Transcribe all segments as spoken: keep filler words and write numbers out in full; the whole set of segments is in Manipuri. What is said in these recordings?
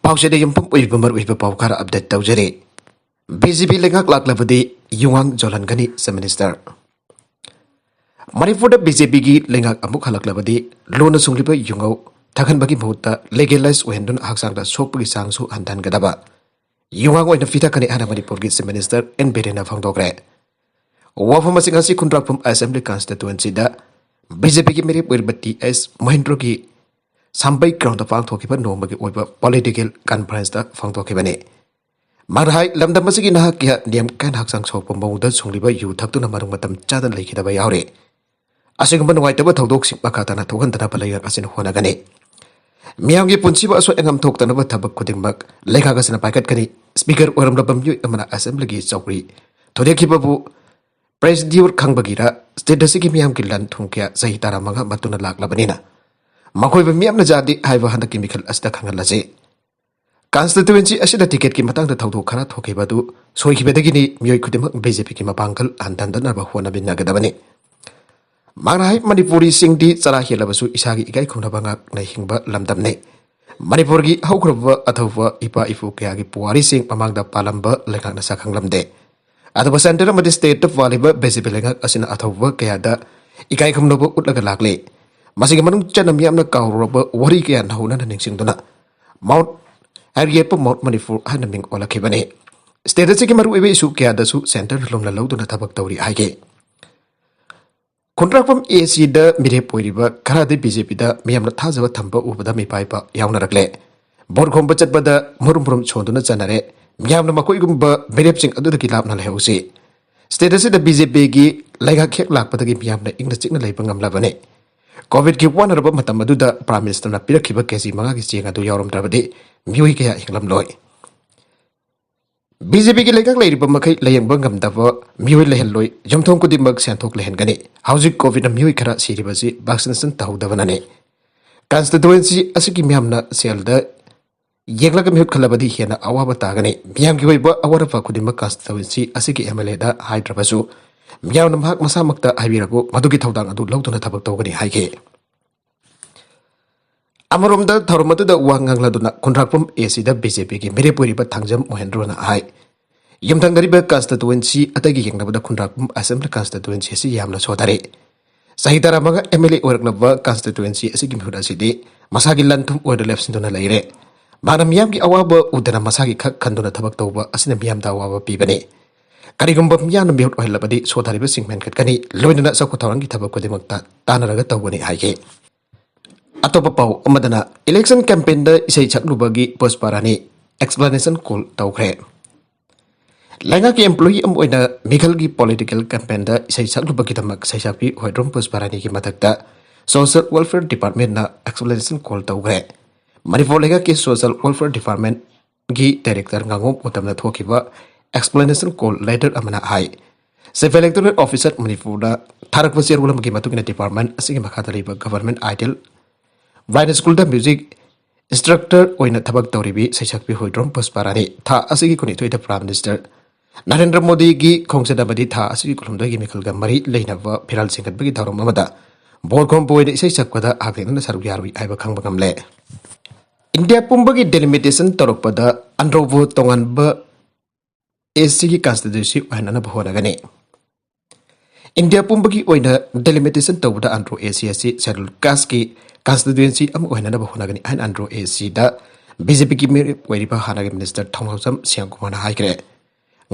ꯄꯥꯎꯆꯦꯗ ꯌꯨꯝꯐꯝ ꯑꯣꯏꯕ ꯃꯔꯨꯑꯣꯏꯕ ꯄꯥꯎ ꯈꯔ ꯑꯞꯗꯦꯠ ꯇꯧꯖꯔꯤ꯫ ꯕꯤ ꯖꯦ ꯄꯤ ꯂꯩꯉꯥꯛ ꯂꯥꯛꯂꯕꯗꯤ ꯌꯨꯉꯥꯡ ꯖꯣꯜꯍꯟꯒꯅꯤ, ꯆꯤꯐ ꯃꯤꯅꯤꯁꯇꯔ꯫ ꯃꯅꯤꯄꯨꯔꯗ ꯕꯤ ꯖꯦ ꯄꯤꯒꯤ ꯂꯩꯉꯥꯛ ꯑꯃꯨꯛ ꯍꯜꯂꯛꯂꯕꯗꯤ ꯂꯨꯅ ꯁꯨꯡꯂꯤꯕ ꯌꯨꯉꯧ ꯊꯛꯍꯟꯕꯒꯤ ꯃꯍꯨꯠꯇ ꯂꯤꯒꯦꯂꯥꯏꯁ ꯑꯣꯏꯍꯟꯗꯨꯅ ꯍꯛꯆꯥꯡꯗ ꯁꯣꯛꯄꯒꯤ ꯆꯥꯡꯁꯨ ꯍꯟꯊꯍꯟꯒꯗꯕ ꯌꯨꯉꯥꯡ ꯑꯣꯏꯅ ꯄꯤꯊꯛꯀꯅꯤ ꯍꯥꯏꯅ ꯃꯅꯤꯄꯨꯔꯒꯤ ꯆꯤꯐ ꯃꯤꯅꯤꯁꯇꯔ ꯑꯦꯟ ꯕꯤꯔꯦꯟꯅ ꯐꯣꯡꯗꯣꯛꯈ꯭ꯔꯦ꯫ ꯋꯥꯐꯝ ꯑꯁꯤ ꯉꯁꯤ ꯈꯨꯟꯗ꯭ꯔꯥꯛꯄꯝ ꯑꯦꯁꯦꯝꯕ꯭ꯂꯤ ꯀꯟꯁꯇꯤꯇꯨꯋꯦꯟꯁꯤꯗ ꯕꯤ ꯖꯦ ꯄꯤꯒꯤ ꯃꯤꯔꯦꯞ ꯑꯣꯏꯔꯤꯕ ꯇꯤ ꯑꯦꯁ ꯃꯍꯤꯟꯗ꯭ꯔꯣꯒꯤ ꯁꯥꯝꯕꯩ ꯒ꯭ꯔꯥꯎꯟꯗ ꯄꯥꯡꯊꯣꯛꯈꯤꯕ ꯅꯣꯡꯃꯒꯤ ꯑꯣꯏꯕ ꯄꯣꯂꯤꯇꯤꯀꯦꯜ ꯀꯟꯐꯔꯦꯟꯁꯇ ꯐꯣꯡꯗꯣꯛꯈꯤꯕꯅꯤ꯫ ꯃꯥꯅ ꯍꯥꯏ, ꯂꯝꯗꯝ ꯑꯁꯤꯒꯤ ꯅꯍꯥ ꯀꯌꯥ ꯅꯤꯌꯝ ꯀꯥꯏꯅ ꯍꯛꯆꯥꯡ ꯁꯣꯛꯄ ꯃꯑꯣꯡꯗ ꯁꯨꯡꯂꯤꯕ ꯌꯨ ꯊꯛꯇꯨꯅ ꯃꯔꯝ ꯃꯇꯝ ꯆꯥꯗꯅ ꯂꯩꯈꯤꯗꯕ ꯌꯥꯎꯔꯤ꯫ ꯑꯁꯤꯒꯨꯝꯕ ꯅꯨꯡꯉꯥꯏꯇꯕ ꯊꯧꯗꯣꯛꯁꯤꯡ ꯃꯈꯥ ꯇꯥꯅ ꯊꯣꯛꯍꯟꯗꯅꯕ ꯂꯩꯉꯥꯛ ꯑꯁꯤꯅ ꯍꯣꯠꯅꯒꯅꯤ꯫ ꯃꯤꯌꯥꯝꯒꯤ ꯄꯨꯟꯁꯤꯕꯨ ꯑꯁꯣꯏ ꯑꯉꯥꯝ ꯊꯣꯛꯇꯅꯕ ꯊꯕꯛ ꯈꯨꯗꯤꯡꯃꯛ ꯂꯩꯉꯥꯛ ꯑꯁꯤꯅ ꯄꯥꯏꯈꯠꯀꯅꯤ꯫ ꯁ꯭ꯄꯤꯀꯔ ꯑꯣꯏꯔꯝꯂꯕ ꯃꯤꯑꯣꯏ ꯑꯃꯅ ꯑꯦꯁꯦꯝꯕ꯭ꯂꯤꯒꯤ ꯆꯧꯀ꯭ꯔꯤ ꯊꯨꯗꯦꯛꯈꯤꯕꯕꯨ ꯄ꯭ꯔꯦꯁꯤꯗ꯭ꯌꯨꯔ ꯈꯪꯕꯒꯤꯔ, ꯁ꯭ꯇꯦꯠ ꯑꯁꯤꯒꯤ ꯃꯤꯌꯥꯝꯒꯤ ꯂꯟ ꯊꯨꯝ ꯀꯌꯥ ꯆꯍꯤ ꯇꯔꯥꯃꯉꯥ ꯃꯇꯨꯡꯗ ꯂꯥꯛꯂꯕꯅꯤꯅ ꯃꯈꯣꯏꯕꯨ ꯃꯤꯌꯥꯝꯅ ꯌꯥꯗꯦ ꯍꯥꯏꯕ ꯍꯟꯗꯛꯀꯤ ꯃꯤꯈꯜ ꯑꯁꯤꯗ ꯈꯪꯍꯜꯂꯁꯤ꯫ ꯀꯟꯁꯇꯤꯇꯨꯋꯦꯟꯁꯤ ꯑꯁꯤꯗ ꯇꯤꯀꯦꯠꯀꯤ ꯃꯇꯥꯡꯗ ꯊꯧꯗꯣꯛ ꯈꯔ ꯊꯣꯛꯈꯤꯕ ꯑꯗꯨ ꯁꯣꯏꯈꯤꯕꯗꯒꯤꯅꯤ꯫ ꯃꯤꯑꯣꯏ ꯈꯨꯗꯤꯡꯃꯛ ꯕꯤ ꯖꯦ ꯄꯤꯒꯤ ꯃꯄꯥꯡꯒꯜ ꯍꯟꯊꯍꯟꯗꯅꯕ ꯍꯣꯠꯅꯃꯤꯟꯅꯒꯗꯕꯅꯤ꯫ ꯃꯥꯅ ꯍꯥꯏ, ꯃꯅꯤꯄꯨꯔꯤꯁꯤꯡꯗꯤ ꯆꯔꯥ ꯍꯦꯜꯂꯕꯁꯨ ꯏꯁꯥꯒꯤ ꯏꯀꯥꯏ ꯈꯨꯝꯅꯕ ꯉꯥꯛꯅ ꯍꯤꯡꯕ ꯂꯝꯗꯝꯅꯤ꯫ ꯃꯅꯤꯄꯨꯔꯒꯤ ꯍꯧꯈ꯭ꯔꯕ ꯑꯊꯧꯕ ꯏꯄꯥ ꯏꯄꯨ ꯀꯌꯥꯒꯤ ꯄꯨꯋꯥꯔꯤꯁꯤꯡ ꯃꯃꯥꯡꯗ ꯄꯥꯜꯂꯝꯕ ꯂꯩꯉꯥꯛꯅ ꯁꯛꯈꯪꯂꯝꯗꯦ꯫ ꯑꯗꯨꯕꯨ ꯁꯦꯟꯇꯔ ꯑꯃꯗꯤ ꯁ꯭ꯇꯦꯠꯇ ꯄꯥꯜꯂꯤꯕ ꯕꯤ ꯖꯦ ꯄꯤ ꯂꯩꯉꯥꯛ ꯑꯁꯤꯅ ꯑꯊꯧꯕ ꯀꯌꯥꯗ ꯏꯀꯥꯏ ꯈꯨꯝꯅꯕ ꯎꯠꯂꯒ ꯂꯥꯛꯂꯤ꯫ ꯃꯁꯤꯒꯤ ꯃꯅꯨꯡ ꯆꯟꯅ ꯃꯤꯌꯥꯝꯅ ꯀꯥꯎꯔꯨꯔꯕ ꯋꯥꯔꯤ ꯀꯌꯥ ꯅꯧꯍꯧꯅꯅ ꯅꯤꯡꯁꯤꯡꯗꯨꯅ ꯃꯥꯎꯟꯠ ꯍꯦꯔꯤꯌꯦꯠꯄꯨ ꯃꯥꯎꯟꯠ ꯃꯅꯤꯄꯨꯔ ꯍꯥꯏꯅ ꯃꯤꯡ ꯑꯣꯜꯂꯛꯈꯤꯕꯅꯤ꯫ ꯁ꯭ꯇꯦꯠ ꯑꯁꯤꯒꯤ ꯃꯔꯨꯑꯣꯏꯕ ꯏꯁꯨ ꯀꯌꯥꯗꯁꯨ ꯁꯦꯟꯇꯔ ꯂꯨꯝꯅ ꯂꯧꯗꯨꯅ ꯊꯕꯛ ꯇꯧꯔꯤ ꯍꯥꯏꯈꯤ꯫ ꯈꯨꯟꯗ꯭ꯔꯥꯛꯄꯝ ꯑꯦ ꯁꯤꯗ ꯃꯤꯔꯦꯞ ꯑꯣꯏꯔꯤꯕ ꯈꯔꯗꯤ ꯕꯤ ꯖꯦ ꯄꯤꯗ ꯃꯤꯌꯥꯝꯅ ꯊꯥꯖꯕ ꯊꯝꯕ ꯎꯕꯗ ꯃꯤꯄꯥꯏꯕ ꯌꯥꯎꯅꯔꯛꯂꯦ꯫ ꯚꯣꯠ ꯈꯣꯝꯕ ꯆꯠꯄꯗ ꯃꯨꯔꯨꯝ ꯃꯨꯔꯨꯝ ꯁꯣꯟꯗꯨꯅ ꯆꯠꯅꯔꯦ꯫ ꯃꯤꯌꯥꯝꯅ ꯃꯈꯣꯏꯒꯨꯝꯕ ꯃꯤꯔꯦꯞꯁꯤꯡ ꯑꯗꯨꯗꯒꯤ ꯂꯥꯞꯅ ꯂꯩꯍꯧꯁꯤ꯫ ꯁ꯭ꯇꯦꯠ ꯑꯁꯤꯗ ꯕꯤ ꯖꯦ ꯄꯤꯒꯤ ꯂꯩꯉꯥꯛ ꯍꯦꯛ ꯂꯥꯛꯄꯗꯒꯤ ꯃꯤꯌꯥꯝꯅ ꯏꯪꯅ ꯆꯤꯛꯅ ꯂꯩꯕ ꯉꯝꯂꯕꯅꯤ꯫ ꯀꯣꯚꯤꯗꯀꯤ ꯋꯥꯅꯔꯕ ꯃꯇꯝ ꯑꯗꯨꯗ ꯄ꯭ꯔꯥꯏꯝ ꯃꯤꯅꯤꯁꯇꯔꯅ ꯄꯤꯔꯛꯈꯤꯕ ꯀꯦ ꯖꯤ ꯃꯉꯥꯒꯤ ꯆꯦꯡ ꯑꯗꯨ ꯌꯥꯎꯔꯝꯗ꯭ꯔꯕꯗꯤ ꯃꯤꯑꯣꯏ ꯀꯌꯥ ꯍꯤꯡꯂꯝꯂꯣꯏ꯫ ꯕꯤ ꯖꯦ ꯄꯤꯒꯤ ꯂꯩꯉꯥꯛ ꯂꯩꯔꯤꯕ ꯃꯈꯩ ꯂꯥꯌꯦꯡꯕ ꯉꯝꯗꯕ ꯃꯤꯑꯣꯏ ꯂꯩꯍꯜꯂꯣꯏ꯫ ꯌꯨꯝꯊꯣꯡ ꯈꯨꯗꯤꯡꯃꯛ ꯁꯦꯟꯊꯣꯛ ꯂꯩꯍꯟꯒꯅꯤ꯫ ꯍꯧꯖꯤꯛ ꯀꯣꯚꯤꯗꯅ ꯃꯤꯑꯣꯏ ꯈꯔ ꯁꯤꯔꯤꯕꯁꯤ ꯚꯦꯛꯁꯤꯅꯦꯁꯟ ꯇꯧꯍꯧꯗꯕꯅꯅꯤ꯫ ꯀꯟꯁꯇꯤꯇꯨꯋꯦꯟꯁꯤ ꯑꯁꯤꯒꯤ ꯃꯤꯌꯥꯝꯅ ꯁꯦꯜꯗ ꯌꯦꯡꯂꯒ ꯃꯤꯍꯨꯠ ꯈꯜꯂꯕꯗꯤ ꯍꯦꯟꯅ ꯑꯋꯥꯕ ꯇꯥꯒꯅꯤ꯫ ꯃꯤꯌꯥꯝꯒꯤ ꯑꯣꯏꯕ ꯑꯋꯥꯠ ꯑꯄꯥ ꯈꯨꯗꯤꯡꯃꯛ ꯀꯟꯁꯇꯤꯇꯨꯋꯦꯟꯁꯤ ꯑꯁꯤꯒꯤ ꯑꯦꯝ ꯑꯦꯜ ꯑꯦꯗ ꯍꯥꯏꯗ꯭ꯔꯕꯁꯨ ꯃꯤꯌꯥꯝꯅ ꯃꯍꯥꯛ ꯃꯁꯥꯃꯛꯇ ꯍꯥꯏꯕꯤꯔꯕꯨ ꯃꯗꯨꯒꯤ ꯊꯧꯗꯥꯡ ꯑꯗꯨ ꯂꯧꯗꯨꯅ ꯊꯕꯛ ꯇꯧꯒꯅꯤ ꯍꯥꯏꯈꯤ꯫ ꯑꯃꯔꯣꯝꯗ ꯊꯧꯔꯝ ꯑꯗꯨꯗ ꯋꯥ ꯉꯥꯡꯂꯗꯨꯅ ꯈꯨꯟꯗ꯭ꯔꯥꯛꯄꯝ ꯑꯦ ꯁꯤꯗ ꯕꯤ ꯖꯦ ꯄꯤꯒꯤ ꯃꯤꯔꯦꯞ ꯑꯣꯏꯔꯤꯕ ꯊꯥꯡꯖꯝ ꯃꯣꯍꯦꯟꯗ꯭ꯔꯣꯅ ꯍꯥꯏ, ꯌꯨꯝꯊꯪꯅꯔꯤꯕ ꯀꯟꯁꯇꯤꯇꯨꯋꯦꯟꯁꯤ ꯑꯇꯩꯒ ꯌꯦꯡꯅꯕꯗ ꯈꯨꯟꯗ꯭ꯔꯥꯛꯄꯝ ꯑꯦꯁꯦꯝꯕ꯭ꯂꯤ ꯀꯟꯁꯇꯤꯇꯨꯋꯦꯟꯁꯤ ꯑꯁꯤ ꯌꯥꯝꯅ ꯁꯣꯊꯔꯦ꯫ ꯆꯍꯤ ꯇꯔꯥꯃꯉꯥ ꯑꯦꯝ ꯑꯦꯜ ꯑꯦ ꯑꯣꯏꯔꯛꯂꯕ ꯀꯟꯁꯇꯤꯇꯨꯋꯦꯟꯁꯤ ꯑꯁꯤꯒꯤ ꯃꯤꯍꯨꯠ ꯑꯁꯤꯗꯤ ꯃꯁꯥꯒꯤ ꯂꯟ ꯊꯨꯝ ꯑꯣꯏꯅ ꯂꯦꯞꯁꯤꯟꯗꯨꯅ ꯂꯩꯔꯦ꯫ ꯃꯥꯅ ꯃꯤꯌꯥꯝꯒꯤ ꯑꯋꯥꯕ ꯎꯗꯅ ꯃꯁꯥꯒꯤ ꯈꯛ ꯈꯟꯗꯨꯅ ꯊꯕꯛ ꯇꯧꯕ ꯑꯁꯤꯅ ꯃꯤꯌꯥꯝꯗ ꯑꯋꯥꯕ ꯄꯤꯕꯅꯤ꯫ ꯀꯔꯤꯒꯨꯝꯕ ꯃꯤꯌꯥꯝꯅ ꯃꯤꯍꯨꯠ ꯑꯣꯏꯍꯜꯂꯕꯗꯤ ꯁꯣꯊꯔꯤꯕꯁꯤꯡ ꯃꯦꯟꯈꯠꯀꯅꯤ, ꯂꯣꯏꯅꯅ ꯆꯥꯎꯈꯠ ꯊꯧꯔꯥꯡꯒꯤ ꯊꯕꯛ ꯈꯨꯗꯤꯡꯃꯛꯇ ꯇꯥꯟꯅꯔꯒ ꯇꯧꯒꯅꯤ ꯍꯥꯏꯈꯤ꯫ ꯑꯇꯣꯞꯄ ꯄꯥꯎ ꯑꯃꯗꯅ, ꯏꯂꯦꯛꯁꯟ ꯀꯦꯝꯄꯦꯟꯗ ꯏꯁꯩ ꯁꯛꯂꯨꯕꯒꯤ ꯄꯨꯁꯄꯥ ꯔꯥꯅꯤ ꯑꯦꯛꯁꯄ꯭ꯂꯦꯅꯦꯁꯟ ꯀꯣꯜ ꯇꯧꯈ꯭ꯔꯦ꯫ ꯂꯩꯉꯥꯛꯀꯤ ꯑꯦꯝꯄ꯭ꯂꯣꯌꯤ ꯑꯃ ꯑꯣꯏꯅ ꯃꯤꯈꯜꯒꯤ ꯄꯣꯂꯤꯇꯤꯀꯦꯜ ꯀꯦꯝꯄꯦꯟꯗ ꯏꯁꯩ ꯁꯛꯂꯨꯕꯒꯤꯗꯃꯛ ꯁꯩꯁꯛꯄꯤ ꯍꯣꯏꯗ꯭ꯔꯣꯝ ꯄꯨꯁꯄꯥ ꯔꯥꯅꯤꯒꯤ ꯃꯊꯛꯇ ꯁꯣꯁꯤꯌꯦꯜ ꯋꯦꯜꯐꯤꯌꯔ ꯗꯤꯄꯥꯔꯠꯃꯦꯟꯅ ꯑꯦꯛꯁꯄ꯭ꯂꯦꯅꯦꯁꯟ ꯀꯣꯜ ꯇꯧꯈ꯭ꯔꯦ꯫ ꯃꯅꯤꯄꯨꯔ ꯂꯩꯉꯥꯛꯀꯤ ꯁꯣꯁꯤꯌꯦꯜ ꯋꯦꯜꯐꯤꯌꯔ ꯗꯤꯄꯥꯔꯠꯃꯦꯟꯒꯤ ꯗꯥꯏꯔꯦꯛꯇꯔ ꯉꯥꯉꯣꯝ ꯎꯇꯝꯅ ꯊꯣꯛꯈꯤꯕ ꯑꯦꯛꯁꯄ꯭ꯂꯦꯅꯦꯁꯟ ꯀꯣꯜ ꯂꯦꯇꯔ ꯑꯃꯅ ꯍꯥꯏ, ꯆꯤꯐ ꯏꯂꯦꯛꯇꯣꯔꯦꯜ ꯑꯣꯐꯤꯁꯔ ꯃꯅꯤꯄꯨꯔꯗ ꯊꯥꯔꯛꯄ ꯆꯦꯔꯣꯜ ꯑꯃꯒꯤ ꯃꯇꯨꯡ ꯏꯟꯅ ꯗꯤꯄꯥꯔꯠꯃꯦꯟ ꯑꯁꯤꯒꯤ ꯃꯈꯥꯗ ꯂꯩꯕ ꯒꯚꯔꯟꯃꯦꯟ ꯑꯥꯏꯗꯦꯜ ꯕ꯭ꯂꯥꯏꯟ ꯁ꯭ꯀꯨꯜꯗ ꯃ꯭ꯌꯨꯖꯤꯛ ꯏꯟꯁꯇ꯭ꯔꯛꯇꯔ ꯑꯣꯏꯅ ꯊꯕꯛ ꯇꯧꯔꯤꯕꯤ ꯁꯩꯁꯛꯄꯤ ꯍꯣꯏꯗ꯭ꯔꯣꯝ ꯄꯨꯁꯄꯥ ꯔꯥꯅꯤ ꯊꯥ ꯑꯁꯤꯒꯤ ꯀꯨꯟꯅꯤꯊꯣꯏꯗ ꯄ꯭ꯔꯥꯏꯝ ꯃꯤꯅꯤꯁꯇꯔ ꯅꯔꯦꯟꯗ꯭ꯔ ꯃꯣꯗꯤꯒꯤ ꯈꯣꯡꯆꯠ ꯑꯃꯗꯤ ꯊꯥ ꯑꯁꯤꯒꯤ ꯀꯨꯟꯍꯨꯝꯗꯣꯏꯒꯤ ꯃꯤꯈꯜꯒ ꯃꯔꯤ ꯂꯩꯅꯕ ꯐꯤꯔꯥꯜ ꯆꯤꯡꯈꯠꯄꯒꯤ ꯊꯧꯔꯝ ꯑꯃꯗ ꯕꯣꯔ ꯈꯣꯝꯕ ꯑꯣꯏꯅ ꯏꯁꯩ ꯁꯛꯄꯗ ꯍꯛꯊꯦꯡꯅꯅ ꯁꯔꯨꯛ ꯌꯥꯔꯨꯏ ꯍꯥꯏꯕ ꯈꯪꯕ ꯉꯝꯂꯦ꯫ ꯏꯟꯗꯤꯌꯥ ꯄꯨꯝꯕꯒꯤ ꯗꯦꯂꯤꯃꯤꯇꯦꯁꯟ ꯇꯧꯔꯛꯄꯗ ꯑꯟꯗ꯭ꯔꯣꯕꯨ ꯇꯣꯉꯥꯟꯕ ꯑꯦ ꯁꯤꯒꯤ ꯀꯟꯁꯇꯤꯇ꯭ꯌꯨꯟꯁꯤ ꯑꯣꯏꯍꯟꯅꯅꯕ ꯍꯣꯠꯅꯒꯅꯤ꯫ ꯏꯟꯗꯤꯌꯥ ꯄꯨꯝꯕꯒꯤ ꯑꯣꯏꯅ ꯗꯦꯂꯤꯃꯤꯇꯦꯁꯟ ꯇꯧꯕꯗ ꯑꯟꯗ꯭ꯔꯣ ꯑꯦ ꯁꯤ ꯑꯁꯤ ꯁꯦꯗ꯭ꯌꯨꯜ ꯀꯥꯁꯀꯤ ꯀꯟꯁꯇꯤꯇ꯭ꯌꯨꯟꯁꯤ ꯑꯃ ꯑꯣꯏꯍꯟꯅꯕ ꯍꯣꯠꯅꯒꯅꯤ ꯍꯥꯏꯅ ꯑꯟꯗ꯭ꯔꯣ ꯑꯦ ꯁꯤꯗ ꯕꯤ ꯖꯦ ꯄꯤꯒꯤ ꯃꯤꯔꯦꯞ ꯑꯣꯏꯔꯤꯕ ꯍꯥꯟꯅꯒꯤ ꯃꯤꯅꯤꯁꯇꯔ ꯊꯧꯅꯥꯎꯖꯝ ꯁ꯭ꯌꯥꯝꯀꯨꯃꯥꯔꯅ ꯍꯥꯏꯈ꯭ꯔꯦ꯫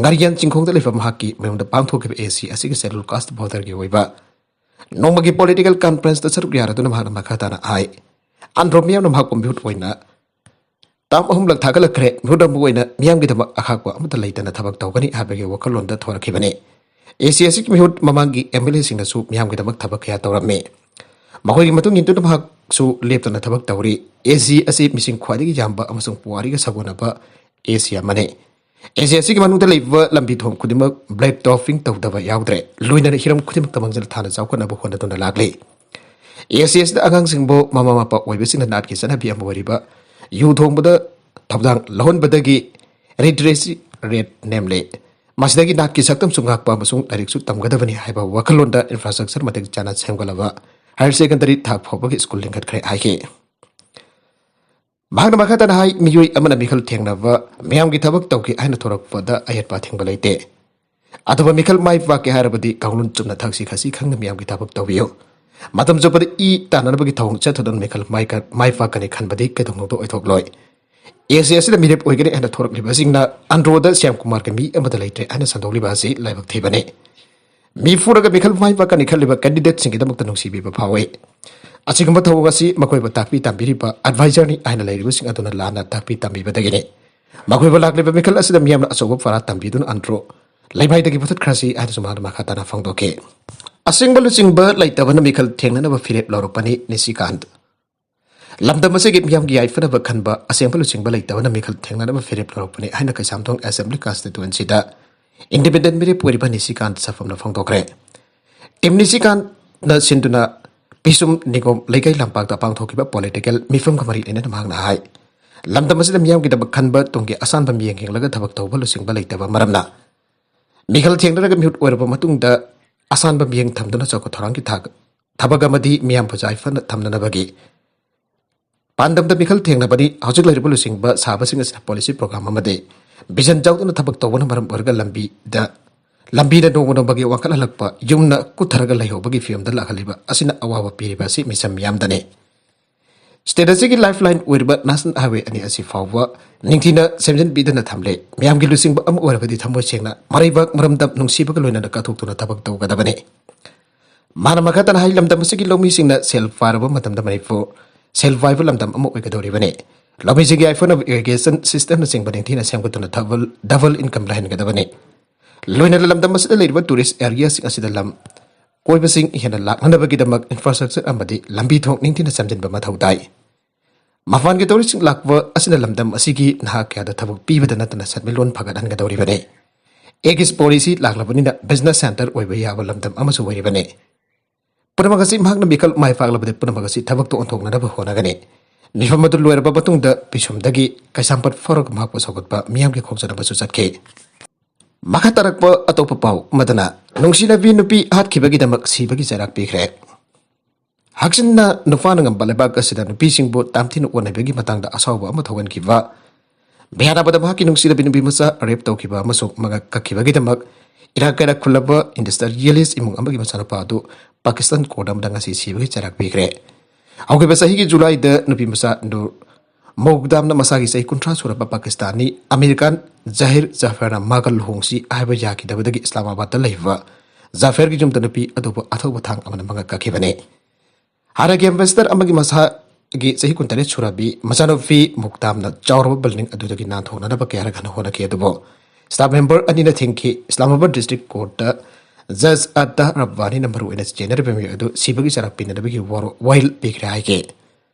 ꯉꯥꯔꯤꯌꯥꯟ ꯆꯤꯡꯈꯣꯡꯗ ꯂꯩꯐꯝ ꯃꯍꯥꯛꯀꯤ ꯃꯌꯨꯝꯗ ꯄꯥꯡꯊꯣꯛꯈꯤꯕ ꯑꯦ ꯁꯤ ꯑꯁꯤꯒꯤ ꯁꯦꯗ꯭ꯌꯨꯜ ꯀꯥꯁ ꯚꯣꯇꯔꯒꯤ ꯑꯣꯏꯕ ꯅꯣꯡꯃꯒꯤ ꯄꯣꯂꯤꯇꯤꯀꯦꯜ ꯀꯟꯐ꯭ꯔꯦꯟꯁꯇ ꯁꯔꯨꯛ ꯌꯥꯔꯗꯨꯅ ꯃꯍꯥꯛꯅ ꯃꯈꯥ ꯇꯥꯅ ꯍꯥꯏ, ꯑꯟꯗ꯭ꯔꯣ ꯃꯤꯌꯥꯝꯅ ꯃꯍꯥꯛꯄꯨ ꯃꯤꯍꯨꯠ ꯑꯣꯏꯅ ꯇꯥꯝ ꯑꯍꯨꯝꯂꯛ ꯊꯥꯒꯠꯂꯛꯈ꯭ꯔꯦ꯫ ꯃꯤꯍꯨꯠ ꯑꯃ ꯑꯣꯏꯅ ꯃꯤꯌꯥꯝꯒꯤꯗꯃꯛ ꯑꯈꯥꯛꯄ ꯑꯃꯠꯇ ꯂꯩꯇꯅ ꯊꯕꯛ ꯇꯧꯒꯅꯤ ꯍꯥꯏꯕꯒꯤ ꯋꯥꯈꯜꯂꯣꯟꯗ ꯊꯣꯔꯛꯈꯤꯕꯅꯤ꯫ ꯑꯦ ꯁꯤ ꯑꯁꯤꯒꯤ ꯃꯤꯍꯨꯠ ꯃꯃꯥꯡꯒꯤ ꯑꯦꯝ ꯑꯦꯜ ꯑꯦꯁꯤꯡꯅꯁꯨ ꯃꯤꯌꯥꯝꯒꯤꯗꯃꯛ ꯊꯕꯛ ꯀꯌꯥ ꯇꯧꯔꯝꯃꯤ꯫ ꯃꯈꯣꯏꯒꯤ ꯃꯇꯨꯡ ꯏꯟꯗꯨꯅ ꯃꯍꯥꯛꯁꯨ ꯂꯦꯞꯇꯅ ꯊꯕꯛ ꯇꯧꯔꯤ꯫ ꯑꯦ ꯁꯤ ꯑꯁꯤ ꯃꯤꯁꯤꯡ ꯈ꯭ꯋꯥꯏꯗꯒꯤ ꯌꯥꯝꯕ ꯑꯃꯁꯨꯡ ꯄꯨꯋꯥꯔꯤꯒ ꯁꯥꯒꯣꯟꯅꯕ ꯑꯦ ꯁꯤ ꯑꯃꯅꯤ꯫ ꯑꯦ ꯁꯤ ꯑꯁꯤꯒꯤ ꯃꯅꯨꯡꯗ ꯂꯩꯕ ꯂꯝꯕꯤ ꯊꯣꯡ ꯈꯨꯗꯤꯡꯃꯛ ꯕ꯭ꯂꯦꯛ ꯇꯣꯞꯄꯤꯡ ꯇꯧꯗꯕ ꯌꯥꯎꯗ꯭ꯔꯦ꯫ ꯂꯣꯏꯅꯅ ꯍꯤꯔꯝ ꯈꯨꯗꯤꯡꯃꯛꯇ ꯃꯥꯡꯖꯤꯜ ꯊꯥꯅ ꯆꯥꯎꯈꯠꯅꯕ ꯍꯣꯠꯅꯗꯨꯅ ꯂꯥꯛꯂꯤ꯫ ꯑꯦ ꯁꯤ ꯑꯁꯤꯗ ꯑꯉꯥꯡꯁꯤꯡꯕꯨ ꯃꯃꯥ ꯃꯄꯥ ꯑꯣꯏꯕꯁꯤꯡꯅ ꯅꯥꯠꯀꯤ ꯆꯠꯅꯕꯤ ꯑꯃ ꯑꯣꯏꯔꯤꯕ ꯌꯨ ꯊꯣꯡꯕꯗ ꯊꯧꯗꯥꯡ ꯂꯧꯍꯟꯕꯗꯒꯤ ꯂꯤꯇꯔꯦꯁꯤ ꯔꯦꯠ ꯅꯦꯝꯂꯦ꯫ ꯃꯁꯤꯗꯒꯤ ꯅꯥꯠꯀꯤ ꯁꯛꯇꯝꯁꯨ ꯉꯥꯛꯄ ꯑꯃꯁꯨꯡ ꯂꯥꯏꯔꯤꯛꯁꯨ ꯇꯝꯒꯗꯕꯅꯤ ꯍꯥꯏꯕ ꯋꯥꯈꯜꯂꯣꯟꯗ ꯏꯟꯐ꯭ꯔꯥꯁ꯭ꯇ꯭ꯔꯛꯆꯔ ꯃꯇꯤꯛ ꯆꯥꯅ ꯁꯦꯝꯒꯠꯂꯕ ꯍꯥꯌꯔ ꯁꯦꯀꯦꯟꯗꯔꯤ ꯊꯥꯛ ꯐꯥꯎꯕꯒꯤ ꯁ꯭ꯀꯨꯜ ꯂꯤꯡꯈꯠꯈ꯭ꯔꯦ ꯍꯥꯏꯈꯤ꯫ ꯃꯍꯥꯛꯅ ꯃꯈꯥ ꯇꯥꯅ ꯍꯥꯏ, ꯃꯤꯑꯣꯏ ꯑꯃꯅ ꯃꯤꯈꯜ ꯊꯦꯡꯅꯕ, ꯃꯤꯌꯥꯝꯒꯤ ꯊꯕꯛ ꯇꯧꯒꯦ ꯍꯥꯏꯅ ꯊꯣꯔꯛꯄꯗ ꯑꯌꯦꯠꯄ ꯑꯊꯤꯡꯕ ꯂꯩꯇꯦ꯫ ꯑꯗꯨꯕꯨ ꯃꯤꯈꯜ ꯃꯥꯏ ꯄꯥꯛꯀꯦ ꯍꯥꯏꯔꯕꯗꯤ ꯀꯥꯡꯂꯣꯟ ꯆꯨꯝꯅ ꯊꯛꯁꯤ ꯈꯥꯁꯤ ꯈꯪꯅ ꯃꯤꯌꯥꯝꯒꯤ ꯊꯕꯛ ꯇꯧꯕꯤꯌꯨ꯫ ꯃꯇꯝ ꯆꯨꯞꯄꯗ ꯏ ꯇꯥꯟꯅꯅꯕꯒꯤ ꯊꯧꯑꯣꯡ ꯆꯠꯊꯗꯨꯅ ꯃꯤꯈꯜ ꯃꯥꯏ ꯀ-, ꯃꯥꯏ ꯄꯥꯛꯀꯅꯤ ꯈꯟꯕꯗꯤ ꯀꯩꯗꯧꯅꯨꯡꯗ ꯑꯣꯏꯊꯣꯛꯂꯣꯏ꯫ ꯑꯦꯁ ꯑꯦ ꯑꯁꯤꯗ ꯃꯤꯔꯦꯞ ꯑꯣꯏꯒꯅꯤ ꯍꯥꯏꯅ ꯊꯣꯔꯛꯂꯤꯕꯁꯤꯡꯅ ꯑꯟꯗ꯭ꯔꯣꯗ ꯁ꯭ꯌꯥꯝ ꯀꯨꯃꯥꯔꯒ ꯃꯤ ꯑꯃꯗ ꯂꯩꯇ꯭ꯔꯦ ꯍꯥꯏꯅ ꯁꯟꯗꯣꯛꯂꯤꯕ ꯑꯁꯤ ꯂꯥꯏꯕꯛ ꯊꯤꯕꯅꯤ꯫ ꯃꯤ ꯐꯨꯔꯒ ꯃꯤꯈꯜ ꯃꯥꯏ ꯄꯥꯛꯀꯅꯤ ꯈꯜꯂꯤꯕ ꯀꯦꯟꯗꯤꯗꯦꯠꯁꯤꯡꯒꯤꯗꯃꯛꯇ ꯅꯨꯡꯁꯤꯕꯤꯕ ꯐꯥꯎꯏ꯫ ꯑꯁꯤꯒꯨꯝꯕ ꯊꯧꯑꯣꯡ ꯑꯁꯤ ꯃꯈꯣꯏꯕꯨ ꯇꯥꯛꯄꯤ ꯇꯝꯕꯤꯔꯤꯕ ꯑꯦꯗꯚꯥꯏꯖꯔꯅꯤ ꯍꯥꯏꯅ ꯂꯩꯔꯤꯕꯁꯤꯡ ꯑꯗꯨꯅ ꯂꯥꯟꯅ ꯇꯥꯛꯄꯤ ꯇꯝꯕꯤꯕꯗꯒꯤꯅꯤ꯫ ꯃꯈꯣꯏꯕꯨ ꯂꯥꯛꯂꯤꯕ ꯃꯤꯈꯜ ꯑꯁꯤꯗ ꯃꯤꯌꯥꯝꯅ ꯑꯆꯧꯕ ꯄꯔꯥ ꯇꯝꯕꯤꯗꯨꯅ ꯑꯟꯗ꯭ꯔꯣ ꯂꯩꯃꯥꯏꯗꯒꯤ ꯃꯨꯊꯠꯈ꯭ꯔꯁꯤ ꯍꯥꯏꯅꯁꯨ ꯃꯍꯥꯛꯅ ꯃꯈꯥ ꯇꯥꯅ ꯐꯣꯡꯗꯣꯛꯈꯤ꯫ ꯑꯁꯦꯡꯕ ꯂꯨꯆꯤꯡꯕ ꯂꯩꯇꯕꯅ ꯃꯤꯈꯜ ꯊꯦꯡꯅꯅꯕ ꯐꯤꯔꯦꯞ ꯂꯧꯔꯛꯄꯅꯤ, ꯅꯤꯁꯤꯀꯥꯟꯠ꯫ ꯂꯝꯗꯝ ꯑꯁꯤꯒꯤ ꯃꯤꯌꯥꯝꯒꯤ ꯌꯥꯏꯐꯅꯕ ꯈꯟꯕ ꯑꯁꯦꯡꯕ ꯂꯨꯆꯤꯡꯕ ꯂꯩꯇꯕꯅ ꯃꯤꯈꯜ ꯊꯦꯡꯅꯅꯕ ꯐꯤꯔꯦꯞ ꯂꯧꯔꯛꯄꯅꯤ ꯍꯥꯏꯅ ꯀꯩꯁꯥꯝꯊꯣꯡ ꯑꯦꯁꯦꯝꯕ꯭ꯂꯤ ꯀꯟꯁꯇꯤꯇ꯭ꯋꯦꯟꯁꯤꯗ ꯏꯟꯗꯤꯄꯦꯟꯗꯦꯟ ꯃꯤꯔꯦꯞ ꯑꯣꯏꯔꯤꯕ ꯅꯤꯁꯤꯀꯥꯟꯠ ꯁꯥꯐꯝꯅ ꯐꯣꯡꯗꯣꯛꯈ꯭ꯔꯦ꯫ ꯇꯤꯝ ꯅꯤꯁꯤꯀꯥꯟꯠꯅ ꯁꯤꯟꯗꯨꯅ ꯄꯤꯁꯨꯝ ꯅꯤꯒꯣꯝ ꯂꯩꯀꯥꯏ ꯂꯝꯄꯥꯛꯇ ꯄꯥꯡꯊꯣꯛꯈꯤꯕ ꯄꯣꯂꯤꯇꯤꯀꯦꯜ ꯃꯤꯐꯝꯒ ꯃꯔꯤ ꯂꯩꯅꯅ ꯃꯍꯥꯛꯅ ꯍꯥꯏ, ꯂꯝꯗꯝ ꯑꯁꯤꯗ ꯃꯤꯌꯥꯝꯒꯤꯗꯃꯛ ꯈꯟꯕ ꯇꯨꯡꯒꯤ ꯑꯁꯥꯟꯕ ꯃꯤꯠꯌꯦꯡ ꯌꯦꯡꯂꯒ ꯊꯕꯛ ꯇꯧꯕ ꯂꯨꯆꯤꯡꯕ ꯂꯩꯇꯕ ꯃꯔꯝꯅ ꯃꯤꯈꯜ ꯊꯦꯡꯅꯔꯒ ꯃꯤꯍꯨꯠ ꯑꯣꯏꯔꯕ ꯃꯇꯨꯡꯗ ꯑꯁꯥꯟꯕ ꯃꯤꯠꯌꯦꯡ ꯊꯝꯗꯨꯅ ꯆꯥꯎꯈꯠ ꯊꯧꯔꯥꯡꯒꯤ ꯊꯥꯛ ꯊꯕꯛ ꯑꯃꯗꯤ ꯃꯤꯌꯥꯝꯕꯨ ꯌꯥꯏꯐꯅ ꯊꯝꯅꯅꯕꯒꯤ ꯄꯥꯟꯗꯝꯗ ꯃꯤꯈꯜ ꯊꯦꯡꯅꯕꯅꯤ꯫ ꯍꯧꯖꯤꯛ ꯂꯩꯔꯤꯕ ꯂꯨꯆꯤꯡꯕ ꯁꯥꯕꯁꯤꯡ ꯑꯁꯤꯅ ꯄꯣꯂꯤꯁꯤ ꯄ꯭ꯔꯣꯒ꯭ꯔꯥꯝ ꯑꯃꯗꯤ ꯚꯤꯖꯟ ꯌꯥꯎꯗꯅ ꯊꯕꯛ ꯇꯧꯕꯅ ꯃꯔꯝ ꯑꯣꯏꯔꯒ ꯂꯝꯕꯤꯗ, ꯂꯝꯕꯤꯗ ꯅꯣꯡꯃ ꯅꯣꯡꯃꯒꯤ ꯋꯥꯡꯈꯠꯍꯜꯂꯛꯄ, ꯌꯨꯝꯅ ꯀꯨꯠꯊꯔꯒ ꯂꯩꯍꯧꯕꯒꯤ ꯐꯤꯕꯝꯗ ꯂꯥꯛꯍꯜꯂꯤꯕ ꯑꯁꯤꯅ ꯑꯋꯥꯕ ꯄꯤꯔꯤꯕ ꯑꯁꯤ ꯃꯤꯆꯝ ꯃꯤꯌꯥꯝꯗꯅꯤ꯫ ꯁ꯭ꯇꯦꯠ ꯑꯁꯤꯒꯤ ꯂꯥꯏꯐ ꯂꯥꯏꯟ ꯑꯣꯏꯔꯤꯕ ꯅꯦꯁꯅꯦꯜ ꯍꯥꯏꯋꯦ ꯑꯅꯤ ꯑꯁꯤ ꯐꯥꯎꯕ ꯅꯤꯡꯊꯤꯅ ꯁꯦꯝꯖꯤꯟꯕꯤꯗꯅ ꯊꯝꯂꯦ꯫ ꯃꯤꯌꯥꯝꯒꯤ ꯂꯨꯆꯤꯡꯕ ꯑꯃ ꯑꯣꯏꯔꯕꯗꯤ ꯊꯃꯣꯏ ꯁꯦꯡꯅ, ꯃꯔꯩꯕꯥꯛ ꯃꯔꯝꯗꯝ ꯅꯨꯡꯁꯤꯕꯒ ꯂꯣꯏꯅꯅ ꯀꯠꯊꯣꯛꯇꯨꯅ ꯊꯕꯛ ꯇꯧꯒꯗꯕꯅꯤ꯫ ꯃꯥꯅ ꯃꯈꯥ ꯇꯥꯅ ꯍꯥꯏ, ꯂꯝꯗꯝ ꯑꯁꯤꯒꯤ ꯂꯧꯃꯤꯁꯤꯡꯅ ꯁꯦꯜ ꯄꯥꯏꯔꯕ ꯃꯇꯝꯗ ꯃꯅꯤꯄꯨꯔ ꯁꯦꯜ ꯄꯥꯏꯕ ꯂꯝꯗꯝ ꯑꯃ ꯑꯣꯏꯒꯗꯧꯔꯤꯕꯅꯤ꯫ ꯂꯧꯃꯤꯁꯤꯡꯒꯤ ꯌꯥꯏꯐꯅꯕ ꯏꯔꯤꯒꯦꯁꯟ ꯁꯤꯁꯇꯦꯝꯅꯆꯤꯡꯕ ꯅꯤꯡꯊꯤꯅ ꯁꯦꯝꯒꯠꯇꯨꯅ ꯗꯕꯜ, ꯗꯕꯜ ꯏꯟꯀꯝ ꯂꯩꯍꯟꯒꯗꯕꯅꯤ꯫ ꯂꯣꯏꯅꯅ ꯂꯝꯗꯝ ꯑꯁꯤꯗ ꯂꯩꯔꯤꯕ ꯇꯨꯔꯤꯁ ꯑꯦꯔꯤꯌꯥꯁꯤꯡ ꯑꯁꯤꯗ ꯂꯝ ꯀꯣꯏꯕꯁꯤꯡ ꯍꯦꯟꯅ ꯂꯥꯛꯅꯅꯕꯒꯤꯗꯃꯛ ꯏꯟꯐ꯭ꯔꯥꯁ꯭ꯇ꯭ꯔꯛꯆꯔ ꯑꯃꯗꯤ ꯂꯝꯕꯤ ꯊꯣꯡ ꯅꯤꯡꯊꯤꯅ ꯁꯦꯝꯖꯤꯟꯕ ꯃꯊꯧ ꯇꯥꯏ꯫ ꯃꯄꯥꯟꯒꯤ ꯇꯨꯔꯤꯁꯁꯤꯡ ꯂꯥꯛꯄ ꯑꯁꯤꯅ ꯂꯝꯗꯝ ꯑꯁꯤꯒꯤ ꯅꯍꯥ ꯀꯌꯥꯗ ꯊꯕꯛ ꯄꯤꯕꯗ ꯅꯠꯇꯅ ꯁꯦꯟꯃꯤꯠꯂꯣꯟ ꯐꯒꯠꯍꯟꯒꯗꯧꯔꯤꯕꯅꯤ꯫ ꯑꯦꯒꯤꯁ ꯄꯣꯂꯤꯁꯤ ꯂꯥꯛꯂꯕꯅꯤꯅ ꯕꯤꯖꯤꯅꯦꯁ ꯁꯦꯟꯇꯔ ꯑꯣꯏꯕ ꯌꯥꯕ ꯂꯝꯗꯝ ꯑꯃꯁꯨ ꯑꯣꯏꯔꯤꯕꯅꯤ꯫ ꯄꯨꯝꯅꯃꯛ ꯑꯁꯤ ꯃꯍꯥꯛꯅ ꯃꯤꯈꯜ ꯃꯥꯏ ꯄꯥꯛꯂꯕꯗꯤ ꯄꯨꯝꯅꯃꯛ ꯑꯁꯤ ꯊꯕꯛꯇ ꯑꯣꯟꯊꯣꯛꯅꯅꯕ ꯍꯣꯠꯅꯒꯅꯤ꯫ ꯃꯤꯐꯝ ꯑꯗꯨ ꯂꯣꯏꯔꯕ ꯃꯇꯨꯡꯗ ꯄꯤꯁꯨꯝꯗꯒꯤ ꯀꯩꯁꯥꯝꯄꯥꯠ ꯐꯥꯎꯔꯒ ꯃꯍꯥꯛꯄꯨ ꯁꯧꯒꯠꯄ ꯃꯤꯌꯥꯝꯒꯤ ꯈꯣꯡꯖꯅꯕꯁꯨ ꯆꯠꯈꯤ꯫ ꯃꯈꯥ ꯇꯥꯔꯛꯄ ꯑꯇꯣꯞꯄ ꯄꯥꯎ ꯑꯃꯗꯅ, ꯅꯨꯡꯁꯤꯅꯕꯤ ꯅꯨꯄꯤ ꯍꯥꯠꯈꯤꯕꯒꯤꯗꯃꯛ ꯁꯤꯕꯒꯤ ꯆꯩꯔꯥꯛ ꯄꯤꯈ꯭ꯔꯦ꯫ ꯍꯛꯆꯤꯟꯅ ꯅꯨꯄꯥꯅ ꯉꯝꯕ ꯂꯩꯕꯥꯛ ꯑꯁꯤꯗ ꯅꯨꯄꯤꯁꯤꯡꯕꯨ ꯇꯥꯝꯊꯤꯅ ꯑꯣꯠꯅꯕꯒꯤ ꯃꯇꯥꯡꯗ ꯑꯁꯥꯎꯕ ꯑꯃ ꯊꯣꯛꯍꯟꯈꯤꯕ, ꯕꯤꯍꯥꯔꯥꯕꯥꯗ ꯃꯍꯥꯛꯀꯤ ꯅꯨꯡꯁꯤꯔꯕꯤ ꯅꯨꯄꯤ ꯃꯆꯥ ꯔꯦꯞ ꯇꯧꯈꯤꯕ ꯑꯃꯁꯨꯡ ꯃꯉꯛ ꯀꯛꯈꯤꯕꯒꯤꯗꯃꯛ ꯏꯔꯥꯛ ꯀꯩꯔꯥꯛ ꯈꯨꯜꯂꯕ ꯏꯟꯗꯁꯇ꯭ꯔꯤꯌꯦꯂꯤꯁ ꯏꯃꯨꯡ ꯑꯃꯒꯤ ꯃꯆꯥꯅꯨꯄꯥ ꯑꯗꯨ ꯄꯥꯀꯤꯁꯇꯥꯟ ꯀꯣꯔꯠ ꯑꯃꯗ ꯉꯁꯤ ꯁꯤꯕꯒꯤ ꯆꯩꯔꯥꯛ ꯄꯤꯈ꯭ꯔꯦ꯫ ꯍꯧꯈꯤꯕ ꯆꯍꯤꯒꯤ ꯖꯨꯂꯥꯏꯗ ꯅꯨꯄꯤ ꯃꯆꯥ ꯅꯨꯔ ꯃꯣꯒꯗꯥꯝꯅ ꯃꯁꯥꯒꯤ ꯆꯍꯤ ꯀꯨꯟꯊ꯭ꯔꯥ ꯁꯨꯔꯕ ꯄꯥꯀꯤꯁꯇꯥꯅꯤ ꯑꯃꯦꯔꯤꯀꯥꯟ ꯖꯥꯍꯤꯔ ꯖꯥꯐꯔꯅ ꯃꯥꯒ ꯂꯨꯍꯣꯡꯁꯤ ꯍꯥꯏꯕ ꯌꯥꯈꯤꯗꯕꯗꯒꯤ ꯏꯁꯂꯥꯃꯥꯕꯥꯗꯇ ꯂꯩꯕ ꯖꯥꯐꯔꯒꯤ ꯌꯨꯝꯗ ꯅꯨꯄꯤ ꯑꯗꯨꯕꯨ ꯑꯊꯧꯕ ꯊꯥꯡ ꯑꯃꯅ ꯃꯉꯛ ꯀꯛꯈꯤꯕꯅꯤ꯫ ꯍꯥꯟꯅꯒꯤ ꯑꯦꯝꯕꯦꯁꯦꯗꯔ ꯑꯃꯒꯤ ꯃꯁꯥꯒꯤ ꯆꯍꯤ ꯀꯨꯟꯇꯔꯦꯠ ꯁꯨꯔꯕꯤ ꯃꯆꯥꯅꯨꯄꯤ ꯃꯨꯛꯇꯥꯝꯅ ꯆꯥꯎꯔꯕ ꯕꯤꯜꯗꯤꯡ ꯑꯗꯨꯗꯒꯤ ꯅꯥꯟꯊꯣꯛꯅꯅꯕ ꯀꯌꯥꯔꯛ ꯍꯟꯅ ꯍꯣꯠꯅꯈꯤ, ꯑꯗꯨꯕꯨ ꯁ꯭ꯇꯥꯐ ꯃꯦꯝꯕꯔ ꯑꯅꯤꯅ ꯊꯤꯡꯈꯤ꯫ ꯏꯁꯂꯥꯃꯥꯕꯥꯗ ꯗꯤꯁꯇ꯭ꯔꯤꯛ ꯀꯣꯔꯠꯇ ꯖꯖ ꯑꯠꯇꯥ ꯔꯕꯕꯥꯅꯤꯅ ꯃꯔꯨꯑꯣꯏꯅ ꯆꯦꯟꯅꯔꯤꯕ ꯃꯤꯑꯣꯏ ꯑꯗꯨ ꯁꯤꯕꯒꯤ ꯆꯩꯔꯥꯛ ꯄꯤꯅꯅꯕꯒꯤ ꯋꯥꯔꯣ-, ꯋꯥꯌꯦꯜ ꯄꯤꯈ꯭ꯔꯦ ꯍꯥꯏꯈꯤ꯫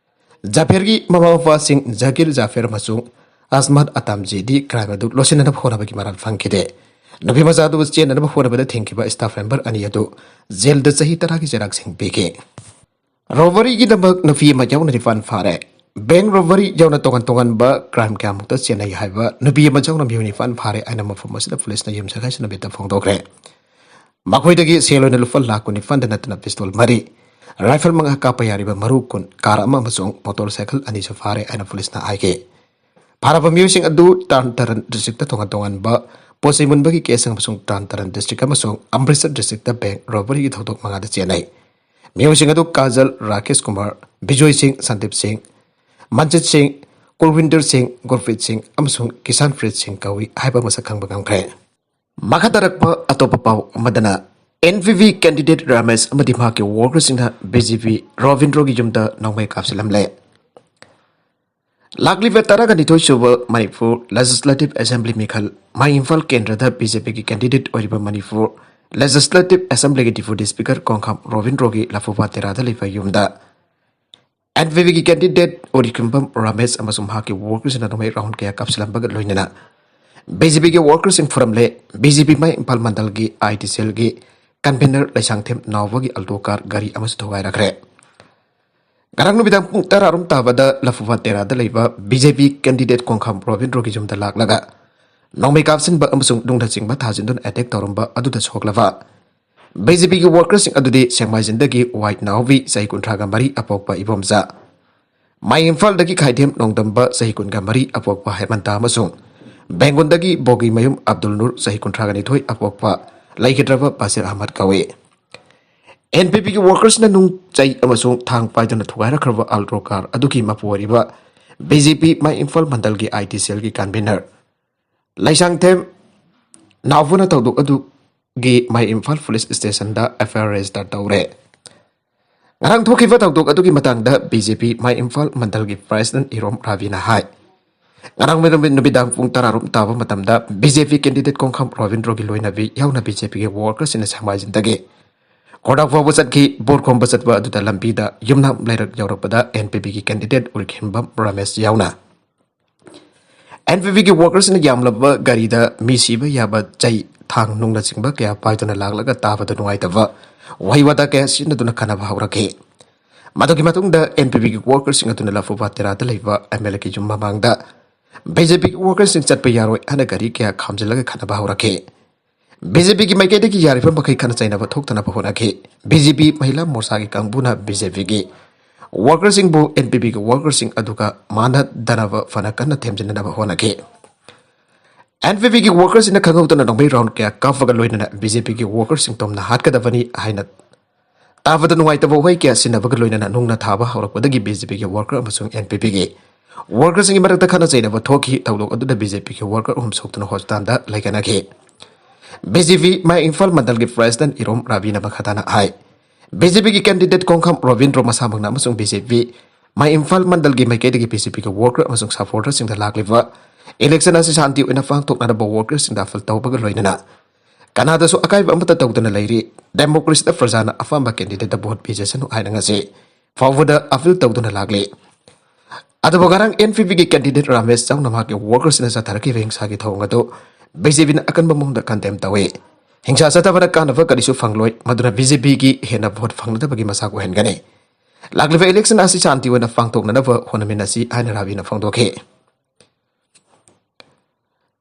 ꯖꯥꯐꯦꯔꯒꯤ ꯃꯃꯥ ꯃꯄꯥꯁꯤꯡ ꯖꯥꯀꯤꯔ ꯖꯥꯐꯦꯔ ꯑꯃꯁꯨꯡ ꯑꯁꯃꯠ ꯑꯇꯥꯝꯖꯤꯗꯤ ꯀ꯭ꯔꯥꯏꯝ ꯑꯗꯨ ꯂꯣꯠꯁꯤꯟꯅꯅꯕ ꯍꯣꯠꯅꯕꯒꯤ ꯃꯔꯥꯜ ꯐꯪꯈꯤꯗꯦ꯫ ꯅꯨꯄꯤ ꯃꯆꯥ ꯑꯗꯨ ꯆꯦꯟꯅꯅꯕ ꯍꯣꯠꯅꯕꯗ ꯊꯤꯡꯈꯤꯕ ꯁ꯭ꯇꯥꯐ ꯃꯦꯝꯕꯔ ꯑꯅꯤ ꯑꯗꯨ ꯖꯦꯜꯗ ꯆꯍꯤ ꯇꯔꯥꯒꯤ ꯆꯩꯔꯥꯛꯁꯤꯡ ꯄꯤꯈꯤ꯫ ꯔꯣꯕꯔꯤꯒꯤꯗꯃꯛ ꯅꯨꯄꯤ ꯑꯃ ꯌꯥꯎꯅ ꯅꯤꯄꯥꯟ ꯐꯥꯔꯦ꯫ ꯕꯦꯡꯛ ꯔꯣꯕꯔꯤ ꯌꯥꯎꯅ ꯇꯣꯉꯥꯟ ꯇꯣꯉꯥꯟꯕ ꯀ꯭ꯔꯥꯏꯝ ꯀꯌꯥꯃꯨꯛꯇ ꯆꯦꯟꯅꯩ ꯍꯥꯏꯕ ꯅꯨꯄꯤ ꯑꯃ ꯌꯥꯎꯅ ꯃꯤꯑꯣꯏ ꯅꯤꯄꯥꯟ ꯐꯥꯔꯦ ꯍꯥꯏꯅ ꯃꯐꯝ ꯑꯁꯤꯗ ꯄꯨꯂꯤꯁꯅ ꯌꯨꯝꯁꯥꯀꯩꯁꯥ ꯅꯨꯃꯤꯠꯇ ꯐꯣꯡꯗꯣꯛꯈ꯭ꯔꯦ꯫ ꯃꯈꯣꯏꯗꯒꯤ ꯁꯦꯜ ꯑꯣꯏꯅ ꯂꯨꯄꯥ ꯂꯥꯈ ꯀꯨꯟꯅꯤꯄꯥꯟꯗ ꯅꯠꯇꯅ ꯄꯤꯁꯇꯣꯜ ꯃꯔꯤ, ꯔꯥꯏꯐꯜ ꯃꯉꯥ ꯀꯥꯞꯄ ꯌꯥꯔꯤꯕ ꯃꯔꯨ ꯀꯨꯟ, ꯀꯥꯔ ꯑꯃ ꯑꯃꯁꯨꯡ ꯃꯣꯇꯣꯔ ꯁꯥꯏꯀꯜ ꯑꯅꯤꯁꯨ ꯐꯥꯔꯦ ꯍꯥꯏꯅ ꯄꯨꯂꯤꯁꯅ ꯍꯥꯏꯈꯤ꯫ ꯐꯥꯔꯕ ꯃꯤꯑꯣꯏꯁꯤꯡ ꯑꯗꯨ ꯇꯥꯔꯟ ꯇꯥꯔꯟ ꯗꯤꯁꯇ꯭ꯔꯤꯛꯇ ꯇꯣꯉꯥꯟ ꯇꯣꯉꯥꯟꯕ ꯄꯣꯠ ꯆꯩ ꯃꯨꯟꯕꯒꯤ ꯀꯦꯁꯁꯤꯡ ꯑꯃꯁꯨꯡ ꯇꯥꯔꯟ ꯇꯥꯔꯟ ꯗꯤꯁꯇ꯭ꯔꯤꯛ ꯑꯃꯁꯨꯡ ꯑꯃ꯭ꯔꯤꯠꯁꯔ ꯗꯤꯁꯇ꯭ꯔꯤꯛꯇ ꯕꯦꯡꯛ ꯔꯣꯕꯔꯤꯒꯤ ꯊꯧꯗꯣꯛ ꯃꯉꯥꯗ ꯆꯦꯟꯅꯩ꯫ ꯃꯤꯑꯣꯏꯁꯤꯡ ꯑꯗꯨ ꯀꯥꯖꯜ, ꯔꯥꯀꯦꯁ ꯀꯨꯃꯥꯔ, ꯕꯤꯖꯣꯏ ꯁꯤꯡ, ꯁꯟꯗꯤꯞ ꯁꯤꯡ, ꯃꯟꯖꯤꯠ ꯁꯤꯡ, ꯀꯨꯜꯋꯤꯟꯗꯔ ꯁꯤꯡ, ꯒꯨꯔꯄ꯭ꯔꯤꯠ ꯁꯤꯡ ꯑꯃꯁꯨꯡ ꯀꯤꯁꯥꯟ ꯄ꯭ꯔꯤꯠ ꯁꯤꯡ ꯀꯧꯏ ꯍꯥꯏꯕ ꯃꯁꯛ ꯈꯪꯕ ꯉꯝꯈ꯭ꯔꯦ꯫ ꯃꯈꯥ ꯇꯥꯔꯛꯄ ꯑꯇꯣꯞꯄ ꯄꯥꯎ ꯑꯃꯗꯅ, ꯑꯦꯟ ꯄꯤ ꯄꯤ ꯀꯦꯟꯗꯤꯗꯦꯠ ꯔꯥꯃꯦꯁ ꯑꯃꯗꯤ ꯃꯍꯥꯛꯀꯤ ꯋꯥꯔꯀꯔꯁꯤꯡꯅ ꯕꯤ ꯖꯦ ꯄꯤ ꯔꯣꯕꯤꯟꯗ꯭ꯔꯣꯒꯤ ꯌꯨꯝꯗ ꯅꯣꯡꯃꯩ ꯀꯥꯞꯁꯤꯜꯂꯝꯂꯦ꯫ ꯂꯥꯛꯂꯤꯕ ꯇꯔꯥꯒ ꯅꯤꯊꯣꯏ ꯁꯨꯕ ꯃꯅꯤꯄꯨꯔ ꯂꯦꯖꯤꯁꯂꯦꯇꯤꯚ ꯑꯦꯁꯦꯝꯕ꯭ꯂꯤ ꯃꯤꯈꯜ ꯃꯥꯏ ꯏꯝꯐꯥꯜ ꯀꯦꯟꯗ꯭ꯔꯗ ꯕꯤ ꯖꯦ ꯄꯤꯒꯤ ꯀꯦꯟꯗꯤꯗꯦꯠ ꯑꯣꯏꯔꯤꯕ ꯃꯅꯤꯄꯨꯔ ꯂꯦꯖꯤꯁꯂꯦꯇꯤꯚ ꯑꯦꯁꯦꯝꯕ꯭ꯂꯤꯒꯤ ꯗꯤꯄ꯭ꯌꯨꯇꯤ ꯁ꯭ꯄꯤꯀꯔ ꯀꯣꯡꯈꯥꯝ ꯔꯣꯕꯤꯟꯗ꯭ꯔꯣꯒꯤ ꯂꯐꯨꯄꯥꯠ ꯇꯦꯔꯥꯗ ꯂꯩꯕ ꯌꯨꯝꯗ ꯑꯦꯟ ꯄꯤ ꯄꯤꯒꯤ ꯀꯦꯟꯗꯤꯗꯦꯠ ꯑꯣꯔꯤꯀꯨꯝꯕꯝ ꯔꯥꯃꯦꯁ ꯑꯃꯁꯨꯡ ꯃꯍꯥꯛꯀꯤ ꯋꯥꯔꯀꯔꯁꯤꯡꯅ ꯅꯣꯡꯃꯩ ꯔꯥꯎꯟ ꯀꯌꯥ ꯀꯥꯞꯁꯤꯜꯂꯝꯕꯒ ꯂꯣꯏꯅꯅ ꯕꯤ ꯖꯦ ꯄꯤꯒꯤ ꯋꯥꯔꯀꯔꯁꯤꯡ ꯐꯨꯔꯝꯂꯦ꯫ ꯕꯤ ꯖꯦ ꯄꯤ ꯃꯥꯏ ꯏꯝꯐꯥꯜ ꯃꯟꯗꯜꯒꯤ ꯑꯥꯏ ꯇꯤ ꯁꯦꯜꯒꯤ ꯀꯟꯚꯦꯅꯔ ꯂꯩꯁꯥꯡꯊꯦꯝ ꯅꯥꯎꯕꯒꯤ ꯑꯜꯇꯣ ꯀꯥꯔ ꯒꯥꯔꯤ ꯑꯃꯁꯨ ꯊꯨꯒꯥꯏꯔꯛꯈ꯭ꯔꯦ꯫ ꯉꯔꯥꯡ ꯅꯨꯃꯤꯗꯥꯡ ꯄꯨꯡ ꯇꯔꯥꯔꯣꯝ ꯇꯥꯕꯗ ꯂꯐꯨꯄꯥꯠ ꯇꯦꯔꯥꯗ ꯂꯩꯕ ꯕꯤ ꯖꯦ ꯄꯤ ꯀꯦꯟꯗꯤꯗꯦꯠ ꯀꯣꯡꯈꯥꯝ ꯔꯣꯕꯤꯟꯗ꯭ꯔꯣꯒꯤ ꯌꯨꯝꯗ ꯂꯥꯛꯂꯒ ꯅꯣꯡꯃꯩ ꯀꯥꯞꯁꯤꯟꯕ ꯑꯃꯁꯨꯡ ꯅꯨꯡꯅ ꯆꯤꯡꯕ ꯊꯥꯖꯤꯟꯗꯨꯅ ꯑꯦꯇꯦꯛ ꯇꯧꯔꯝꯕ ꯑꯗꯨꯗ ꯁꯣꯛꯂꯕ ꯕꯤ ꯖꯦ ꯄꯤꯒꯤ ꯋꯥꯔꯀꯔꯁꯤꯡ ꯑꯗꯨꯗꯤ ꯁꯦꯛꯃꯥꯏꯖꯤꯟꯗꯒꯤ ꯋꯥꯏ ꯅꯥꯎꯕꯤ, ꯆꯍꯤ ꯀꯨꯟꯊ꯭ꯔꯥꯒ ꯃꯔꯤ ꯑꯄꯣꯛꯄ ꯏꯕꯣꯝꯆꯥ, ꯃꯥꯏ ꯏꯝꯐꯥꯜꯗꯒꯤ ꯈꯥꯏꯗꯦꯝ ꯅꯣꯡꯗꯝꯕ, ꯆꯍꯤ ꯀꯨꯟꯒ ꯃꯔꯤ ꯑꯄꯣꯛꯄ ꯍꯦꯃꯟꯇ, ꯑꯃꯁꯨꯡ ꯕꯦꯡꯒꯨꯟꯗꯒꯤ ꯕꯣꯒꯤꯃꯌꯨꯝ ꯑꯕꯗꯨꯜ ꯅꯨꯔ, ꯆꯍꯤ ꯀꯨꯟꯊ꯭ꯔꯥꯒ ꯅꯤꯊꯣꯏ ꯑꯄꯣꯛꯄ ꯂꯩꯈꯤꯗ꯭ꯔꯕ ꯕꯁꯤꯔ ꯑꯍꯃꯗ ꯀꯧꯏ꯫ ꯑꯦꯟ ꯄꯤ ꯄꯤꯒꯤ ꯋꯥꯔꯀꯔꯁꯤꯡꯅ ꯅꯨꯡ ꯆꯩ ꯑꯃꯁꯨꯡ ꯊꯥꯡ ꯄꯥꯏꯗꯨꯅ ꯊꯨꯒꯥꯏꯔꯛꯈ꯭ꯔꯕ ꯑꯜꯇ꯭ꯔꯣ ꯀꯥꯔ ꯑꯗꯨꯒꯤ ꯃꯄꯨ ꯑꯣꯏꯔꯤꯕ ꯕꯤ ꯖꯦ ꯄꯤ ꯃꯥꯏ ꯏꯝꯐꯥꯜ ꯃꯟꯗꯜꯒꯤ ꯑꯥꯏ ꯇꯤ ꯁꯦꯜꯒꯤ ꯀꯟꯚꯤꯅꯔ ꯂꯩꯁꯥꯡꯊꯦꯝ ꯅꯥꯎꯕꯅ ꯊꯧꯗꯣꯛ ꯑꯗꯨꯒꯤ ꯃꯥꯏ ꯏꯝꯐꯥꯜ ꯄꯨꯂꯤꯁ ꯁ꯭ꯇꯦꯁꯟꯗ ꯑꯦꯐ ꯑꯥꯏ ꯑꯥꯔ ꯔꯦꯖꯤꯁꯇꯔ ꯇꯧꯔꯦ꯫ ꯉꯔꯥꯡ ꯊꯣꯛꯈꯤꯕ ꯊꯧꯗꯣꯛ ꯑꯗꯨꯒꯤ ꯃꯇꯥꯡꯗ ꯕꯤ ꯖꯦ ꯄꯤ ꯃꯥꯏ ꯏꯝꯐꯥꯜ ꯃꯟꯗꯜꯒꯤ ꯄ꯭ꯔꯦꯁꯤꯗꯦꯟꯠ ꯏꯔꯣꯝ ꯔꯥꯕꯤꯅ ꯍꯥꯏ, ꯉꯔꯥꯡ ꯅꯨꯃꯤꯠ-, ꯅꯨꯃꯤꯗꯥꯡ ꯄꯨꯡ ꯇꯔꯥꯔꯣꯝ ꯇꯥꯕ ꯃꯇꯝꯗ ꯕꯤ ꯖꯦ ꯄꯤ ꯀꯦꯟꯗꯤꯗꯦꯠ ꯀꯣꯡꯈꯥꯝ ꯔꯣꯕꯤꯟꯗ꯭ꯔꯣꯒꯤ ꯂꯣꯏꯅꯕꯤ ꯌꯥꯎꯅ ꯕꯤ ꯖꯦ ꯄꯤꯒꯤ ꯋꯥꯔꯀꯔꯁꯤꯡꯅ ꯁꯦꯛꯃꯥꯏꯖꯤꯟꯗꯒꯤ ꯀꯣꯔꯗꯥꯛ ꯐꯥꯎꯕ ꯆꯠꯈꯤ꯫ ꯚꯣꯠ ꯈꯣꯝꯕ ꯆꯠꯄ ꯑꯗꯨꯗ ꯂꯝꯕꯤꯗ ꯌꯨꯝꯅꯥꯝ ꯂꯩꯔꯛ ꯌꯧꯔꯛꯄꯗ ꯑꯦꯟ ꯄꯤ ꯄꯤꯒꯤ ꯀꯦꯟꯗꯤꯗꯦꯠ ꯎꯔꯈꯦꯝꯕꯝ ꯔꯥꯃꯦꯁ ꯌꯥꯎꯅ ꯑꯦꯟ ꯄꯤ ꯄꯤꯒꯤ ꯋꯥꯔꯀꯔꯁꯤꯡꯅ ꯌꯥꯝꯂꯕ ꯒꯥꯔꯤꯗ ꯃꯤ ꯁꯤꯕ ꯌꯥꯕ ꯆꯩ, ꯊꯥꯡ, ꯅꯨꯡꯅꯆꯤꯡꯕ ꯀꯌꯥ ꯄꯥꯏꯗꯨꯅ ꯂꯥꯛꯂꯒ ꯇꯥꯕꯗ ꯅꯨꯡꯉꯥꯏꯇꯕ ꯋꯥꯍꯩ ꯋꯥꯇꯥ ꯀꯌꯥ ꯁꯤꯖꯤꯟꯅꯗꯨꯅ ꯈꯟꯅꯕ ꯍꯧꯔꯛꯈꯤ꯫ ꯃꯗꯨꯒꯤ ꯃꯇꯨꯡꯗ ꯑꯦꯟ ꯄꯤ ꯄꯤꯒꯤ ꯋꯥꯔꯀꯔꯁꯤꯡ ꯑꯗꯨꯅ ꯂꯐꯨꯄꯥꯠ ꯇꯦꯔꯥꯗ ꯂꯩꯕ ꯑꯦꯝ ꯑꯦꯜ ꯑꯦꯒꯤ ꯌꯨꯝ ꯃꯃꯥꯡꯗ ꯕꯤ ꯖꯦ ꯄꯤꯒꯤ ꯋꯥꯔꯀꯔꯁꯤꯡ ꯆꯠꯄ ꯌꯥꯔꯣꯏ ꯍꯥꯏꯅ ꯒꯥꯔꯤ ꯀꯌꯥ ꯈꯥꯝꯖꯤꯜꯂꯒ ꯈꯟꯅꯕ ꯍꯧꯔꯛꯈꯤ꯫ ꯕꯤ ꯖꯦ ꯄꯤꯒꯤ ꯃꯥꯏꯀꯩꯗꯒꯤ ꯌꯥꯔꯤꯕ ꯃꯈꯩ ꯈꯠꯅ ꯆꯩꯅꯕ ꯊꯣꯛꯇꯅꯕ ꯍꯣꯠꯅꯈꯤ꯫ ꯕꯤ ꯖꯦ ꯄꯤ ꯃꯍꯤꯂꯥ ꯃꯣꯔꯆꯥꯒꯤ ꯀꯥꯡꯕꯨꯅ ꯕꯤ ꯖꯦ ꯄꯤꯒꯤ ꯋꯥꯔꯀꯔꯁꯤꯡꯕꯨ ꯑꯦꯟ ꯄꯤ ꯄꯤꯒꯤ ꯋꯥꯔꯀꯔꯁꯤꯡ ꯑꯗꯨꯒ ꯃꯥꯟꯅꯗꯅꯕ ꯐꯅ ꯀꯟꯅ ꯊꯦꯝꯖꯤꯟꯅꯅꯕ ꯍꯣꯠꯅꯈꯤ꯫ ꯑꯦꯟ ꯄꯤ ꯄꯤꯒꯤ ꯋꯥꯔꯀꯔꯁꯤꯡꯅ ꯈꯪꯍꯧꯗꯅ ꯅꯣꯡꯃꯩ ꯔꯥꯎꯟ ꯀꯌꯥ ꯀꯥꯞꯄꯒ ꯂꯣꯏꯅꯅ ꯕꯤ ꯖꯦ ꯄꯤꯒꯤ ꯋꯥꯔꯀꯔꯁꯤꯡ ꯇꯣꯝꯅ ꯍꯥꯠꯀꯗꯕꯅꯤ ꯍꯥꯏꯅ ꯇꯥꯕꯗ ꯅꯨꯡꯉꯥꯏꯇꯕ ꯋꯥꯍꯩ ꯀꯌꯥ ꯁꯤꯖꯤꯟꯅꯕꯒ ꯂꯣꯏꯅꯅ ꯅꯨꯡꯅ ꯊꯥꯕ ꯍꯧꯔꯛꯄꯗꯒꯤ ꯕꯤ ꯖꯦ ꯄꯤꯒꯤ ꯋꯥꯔꯀꯔ ꯑꯃꯁꯨꯡ ꯑꯦꯟ ꯄꯤ ꯄꯤꯒꯤ ꯋꯥꯔꯀꯔꯁꯤꯡꯒꯤ ꯃꯔꯛꯇ ꯈꯠꯅ ꯆꯩꯅꯕ ꯊꯣꯛꯈꯤ꯫ ꯊꯧꯗꯣꯛ ꯑꯗꯨꯗ ꯕꯤ ꯖꯦ ꯄꯤꯒꯤ ꯋꯥꯔꯀꯔ ꯑꯍꯨꯝ ꯁꯣꯛꯇꯨꯅ ꯍꯣꯁꯄꯤꯇꯥꯜꯗ ꯂꯩꯈꯠꯅꯈꯤ꯫ ꯕꯤ ꯖꯦ ꯄꯤ ꯃꯥꯏ ꯏꯝꯐꯥꯜ ꯃꯟꯗꯜꯒꯤ ꯄ꯭ꯔꯦꯁꯤꯗꯦꯟꯠ ꯏꯔꯣꯝ ꯔꯥꯕꯤꯅ ꯃꯈꯥ ꯇꯥꯅ ꯍꯥꯏ, ꯕꯤ ꯖꯦ ꯄꯤꯒꯤ ꯀꯦꯟꯗꯤꯗꯦꯠ ꯀꯣꯡꯈꯥꯝ ꯔꯣꯕꯤꯟꯗ꯭ꯔꯣ ꯃꯁꯥꯃꯛꯅ ꯑꯃꯁꯨꯡ ꯕꯤ ꯖꯦ ꯄꯤ ꯃꯥꯏ ꯏꯝꯐꯥꯜ ꯃꯟꯗꯜꯒꯤ ꯃꯥꯏꯀꯩꯗꯒꯤ ꯕꯤ ꯖꯦ ꯄꯤꯒꯤ ꯋꯥꯔꯀꯔ ꯑꯃꯁꯨꯡ ꯁꯄꯣꯔꯇꯔꯁꯤꯡꯗ ꯂꯥꯛꯂꯤꯕ ꯏꯂꯦꯛꯁꯟ ꯑꯁꯤ ꯁꯥꯟꯇꯤ ꯑꯣꯏꯅ ꯄꯥꯡꯊꯣꯛꯅꯅꯕ ꯋꯥꯔꯀꯔꯁꯤꯡꯗ ꯑꯥꯄꯤꯜ ꯇꯧꯕꯒ ꯂꯣꯏꯅꯅ ꯀꯅꯥꯗꯁꯨ ꯑꯀꯥꯏꯕ ꯑꯃꯠꯇ ꯇꯧꯗꯅ ꯂꯩꯔꯤ꯫ ꯗꯦꯃꯣꯀ꯭ꯔꯦꯁꯤꯗ ꯄ꯭ꯔꯖꯥꯅ ꯑꯄꯥꯝꯕ ꯀꯦꯟꯗꯤꯗꯦꯠꯇ ꯚꯣꯠ ꯄꯤꯖꯁꯅꯨ ꯍꯥꯏꯅ ꯉꯁꯤ ꯐꯥꯎꯕꯗ ꯑꯥꯄꯤꯜ ꯇꯧꯗꯨꯅ ꯂꯥꯛꯂꯤ꯫ ꯑꯗꯨꯕꯨ ꯉꯔꯥꯡ ꯑꯦꯟ ꯄꯤ ꯄꯤꯒꯤ ꯀꯦꯟꯗꯤꯗꯦꯠ ꯔꯥꯃꯦꯁ ꯆꯥꯎꯅ ꯃꯍꯥꯛꯀꯤ ꯋꯥꯔꯀꯔꯁꯤꯡꯅ ꯆꯠꯊꯔꯛꯈꯤꯕ ꯍꯤꯡꯁꯥꯒꯤ ꯊꯧꯑꯣꯡ ꯑꯗꯨ ꯕꯤ ꯖꯦ ꯄꯤꯅ ꯑꯀꯟꯕ ꯃꯑꯣꯡꯗ ꯀꯟꯗꯦꯝ ꯇꯧꯏ꯫ ꯍꯤꯡꯁꯥ ꯆꯠꯊꯕꯅ ꯀꯥꯟꯅꯕ ꯀꯔꯤꯁꯨ ꯐꯪꯂꯣꯏ, ꯃꯗꯨꯅ ꯕꯤ ꯖꯦ ꯄꯤꯒꯤ ꯍꯦꯟꯅ ꯚꯣꯠ ꯐꯪꯅꯗꯕꯒꯤ ꯃꯆꯥꯛ ꯑꯣꯏꯍꯟꯒꯅꯤ꯫ ꯂꯥꯛꯂꯤꯕ ꯏꯂꯦꯛꯁꯟ ꯑꯁꯤ ꯁꯥꯟꯇꯤ ꯑꯣꯏꯅ ꯄꯥꯡꯊꯣꯛꯅꯅꯕ ꯍꯣꯠꯅꯃꯤꯟꯅꯁꯤ ꯍꯥꯏꯅ ꯔꯥꯕꯤꯅ ꯐꯣꯡꯗꯣꯛꯈꯤ꯫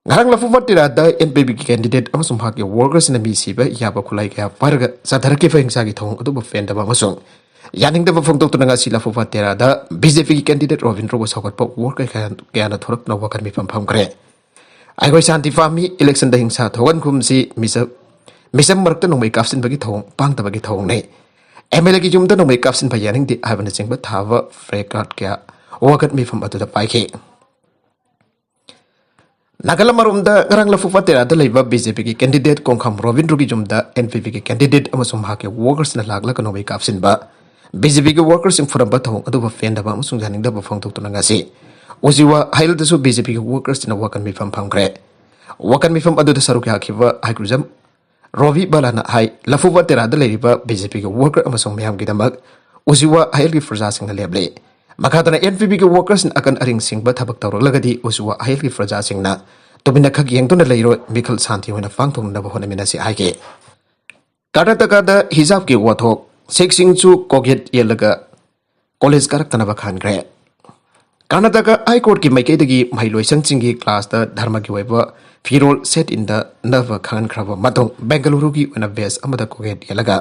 ꯉꯔꯥꯡ ꯂꯐꯨꯕꯥꯠ ꯇꯦꯔꯥꯗ ꯑꯦꯟ ꯄꯤ ꯕꯤꯒꯤ ꯀꯦꯟꯗꯤꯗꯦꯠ ꯑꯃꯁꯨꯡ ꯃꯍꯥꯛꯀꯤ ꯋꯥꯔꯀꯔꯁꯤꯡꯅ ꯃꯤ ꯁꯤꯕ, ꯌꯥꯕ ꯈꯨꯠꯂꯥꯏ ꯀꯌꯥ ꯄꯥꯏꯔꯒ ꯆꯠꯊꯔꯛꯈꯤꯕ ꯍꯤꯡꯁꯥꯒꯤ ꯊꯧꯑꯣꯡ ꯑꯗꯨꯕꯨ ꯄꯦꯟꯗꯕ ꯑꯃꯁꯨꯡ ꯌꯥꯅꯤꯡꯗꯕ ꯐꯣꯡꯗꯣꯛꯇꯨꯅ ꯉꯁꯤ ꯂꯐꯨꯕꯥꯠ ꯇꯦꯔꯥꯗ ꯕꯤ ꯖꯦ ꯄꯤꯒꯤ ꯀꯦꯟꯗꯤꯗꯦꯠ ꯔꯣꯕꯤꯟꯗ꯭ꯔꯣꯕꯨ ꯁꯧꯒꯠꯄ ꯋꯥꯔꯀꯔ ꯀꯌꯥ-, ꯀꯌꯥꯅ ꯊꯣꯔꯛꯇꯨꯅ ꯋꯥꯀꯠ ꯃꯤꯐꯝ ꯐꯝꯈ꯭ꯔꯦ꯫ ꯑꯩꯈꯣꯏ ꯁꯥꯟꯇꯤ ꯄꯥꯝꯃꯤ, ꯏꯂꯦꯛꯁꯟꯗ ꯍꯤꯡꯁꯥ ꯊꯣꯛꯍꯟꯈꯨꯝꯁꯤ, ꯃꯤꯆꯝ, ꯃꯤꯆꯝ ꯃꯔꯛꯇ ꯅꯣꯡꯃꯩ ꯀꯥꯞꯁꯤꯟꯕꯒꯤ ꯊꯧꯑꯣꯡ ꯄꯥꯡꯗꯕꯒꯤ ꯊꯧꯑꯣꯡꯅꯤ꯫ ꯑꯦꯝ ꯑꯦꯜ ꯑꯦꯒꯤ ꯌꯨꯝꯗ ꯅꯣꯡꯃꯩ ꯀꯥꯞꯁꯤꯟꯕ ꯌꯥꯅꯤꯡꯗꯦ ꯍꯥꯏꯕꯅꯆꯤꯡꯕ ꯊꯥꯕ ꯄ꯭ꯂꯦ ꯀꯥꯔꯗ ꯀꯌꯥ ꯋꯥꯀꯠ ꯃꯤꯐꯝ ꯑꯗꯨꯗ ꯄꯥꯏꯈꯤ꯫ ꯅꯥꯀꯜ ꯑꯃꯔꯣꯝꯗ ꯉꯔꯥꯡ ꯂꯐꯨꯕꯥꯠ ꯇꯦꯔꯥꯗ ꯂꯩꯕ ꯕꯤ ꯖꯦ ꯄꯤꯒꯤ ꯀꯦꯟꯗꯤꯗꯦꯠ ꯀꯣꯡꯈꯥꯝ ꯔꯣꯕꯤꯟꯗ꯭ꯔꯣꯒꯤ ꯌꯨꯝꯗ ꯑꯦꯟ ꯄꯤ ꯄꯤꯒꯤ ꯀꯦꯟꯗꯤꯗꯦꯠ ꯑꯃꯁꯨꯡ ꯃꯍꯥꯛꯀꯤ ꯋꯥꯔꯀꯔꯁꯅ ꯂꯥꯛꯂꯒ ꯅꯣꯡꯃꯩ ꯀꯥꯞꯁꯤꯟꯕ, ꯕꯤ ꯖꯦ ꯄꯤꯒꯤ ꯋꯥꯔꯀꯔꯁꯤꯡ ꯐꯨꯔꯝꯕ ꯊꯧꯑꯣꯡ ꯑꯗꯨꯕꯨ ꯄꯦꯟꯗꯕ ꯑꯃꯁꯨꯡ ꯌꯥꯅꯤꯡꯗꯕ ꯐꯣꯡꯗꯣꯛꯇꯨꯅ ꯉꯁꯤ ꯎꯖꯤꯋꯥ ꯍꯥꯏꯜꯗꯁꯨ ꯕꯤ ꯖꯦ ꯄꯤꯒꯤ ꯋꯥꯔꯀꯔꯁꯤꯡꯅ ꯋꯥꯀꯠ ꯃꯤꯐꯝ ꯐꯝꯈ꯭ꯔꯦ꯫ ꯋꯥꯀꯠ ꯃꯤꯐꯝ ꯑꯗꯨꯗ ꯁꯔꯨꯛ ꯌꯥꯈꯤꯕ ꯍꯥꯏꯒ꯭ꯔꯨꯖꯝ ꯔꯣꯕꯤ ꯕꯂꯥꯅ ꯍꯥꯏ, ꯂꯐꯨꯕꯥꯠ ꯇꯦꯔꯥꯗ ꯂꯩꯔꯤꯕ ꯕꯤ ꯖꯦ ꯄꯤꯒꯤ ꯋꯥꯔꯀꯔ ꯑꯃꯁꯨꯡ ꯃꯤꯌꯥꯝꯒꯤꯗꯃꯛ ꯎꯖꯤꯋꯥ ꯍꯥꯏꯜꯒꯤ ꯄ꯭ꯔꯖꯥꯁꯤꯡꯅ ꯂꯦꯞꯂꯤ꯫ ꯃꯈꯥ ꯇꯥꯅ ꯑꯦꯟ ꯄꯤ ꯄꯤꯒꯤ ꯋꯥꯔꯀꯔꯁꯤꯡꯅ ꯑꯀꯟ ꯑꯔꯤꯡ ꯁꯤꯡꯕ ꯊꯕꯛ ꯇꯧꯔꯛꯂꯒꯗꯤ ꯎꯖꯤꯋꯥ ꯍꯥꯏꯜꯒꯤ ꯄ꯭ꯔꯖꯥꯁꯤꯡꯅ ꯇꯨꯃꯤꯟꯅ ꯈꯛ ꯌꯦꯡꯗꯨꯅ ꯂꯩꯔꯣꯏ, ꯃꯤꯈꯜ ꯁꯥꯟꯇꯤ ꯑꯣꯏꯅ ꯄꯥꯡꯊꯣꯛꯅꯕ ꯍꯣꯠꯅꯃꯤꯟꯅꯁꯤ ꯍꯥꯏꯈꯤ꯫ ꯀꯔꯅꯥꯇꯀꯥꯗ ꯍꯤꯖꯥꯕꯀꯤ ꯋꯥꯊꯣꯛ, ꯁꯤꯈꯁꯤꯡꯁꯨ ꯀꯣꯜꯒꯦꯠ ꯌꯦꯜꯂꯒ ꯀꯣꯂꯦꯖ ꯀꯥꯔꯛꯇꯅꯕ ꯈꯟꯈ꯭ꯔꯦ꯫ ꯀꯔꯅꯥꯇꯀꯥ ꯍꯥꯏ ꯀꯣꯔꯠꯀꯤ ꯃꯥꯏꯀꯩꯗꯒꯤ ꯃꯍꯩꯂꯣꯏꯁꯪꯁꯤꯡꯒꯤ ꯀ꯭ꯂꯥꯁꯇ ꯙꯔꯃꯒꯤ ꯑꯣꯏꯕ ꯐꯤꯔꯣꯜ ꯁꯦꯠ ꯏꯟꯗꯅꯕ ꯈꯪꯍꯟꯈ꯭ꯔꯕ ꯃꯇꯨꯡ, ꯕꯦꯡꯒꯂꯨꯔꯨꯒꯤ ꯑꯣꯏꯅ ꯕꯦꯁ ꯑꯃꯗ ꯀꯣꯜꯒꯦꯠ ꯌꯦꯜꯂꯒ